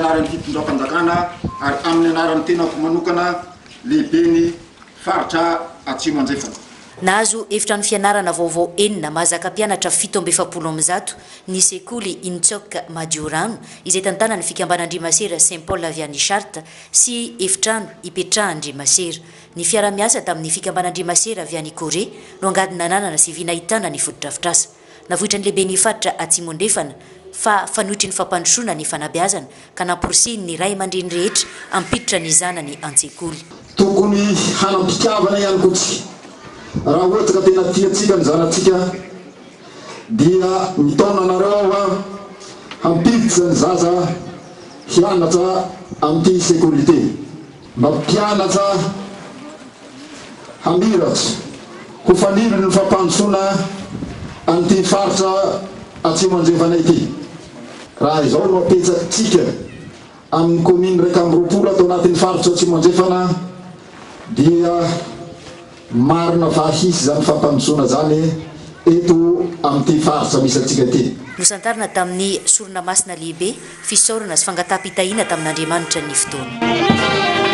anaran'ny fitondram-panjakana ary amin'ny anaran'ny tenako manokana lehiben'ny faritra Atsimo Andrefana. Nahazo efitrano fianarana vaovao enina mahazaka mpianatra 147 ny sekoly Intsok Madiorano izay tantanan'ny fikambanan-dry Masera Saint Paul avy any Chartres sy efitrano ipetrahan-dry Masera. Ny fiaraha-miasa tamin'ny fikambanan-dry Masera avy any Corée no angady nananana sy vy nahitana ny fotodrafitrasa. Navoitran'ny lehiben'ny faritra Atsimo Andrefana fa fanoitry ny fampandrosoana ny fanabeazana ka namporisihiny ny ray aman-dreny rehetra hampiditra ny zanany an-tsekoly. Tokony hanam-pitiavana ihany koa tsika. Raha ohatra ka tena tiantsika ny zanatsika dia mitaona anareo aho hampiditra ny zaza hianatra amin'ity sekoly ity. Mba mpianatra hamiratra ho fanilon'ny fampandrosoana an'ity faritra Atsimo Andrefana ity. Raha izao no apetsatsika amin'ny kaominina 21 ato anatin'ny faritra Atsimo Andrefana dia marina fa hisy izany fampandrosoana izany eto amin'ity faritra misy antsika ity. Nosantarina tamin'ny sorona masina lehibe, fisaorana sy fangataham-pitahiana tamin'Andriamanitra ny fotoana.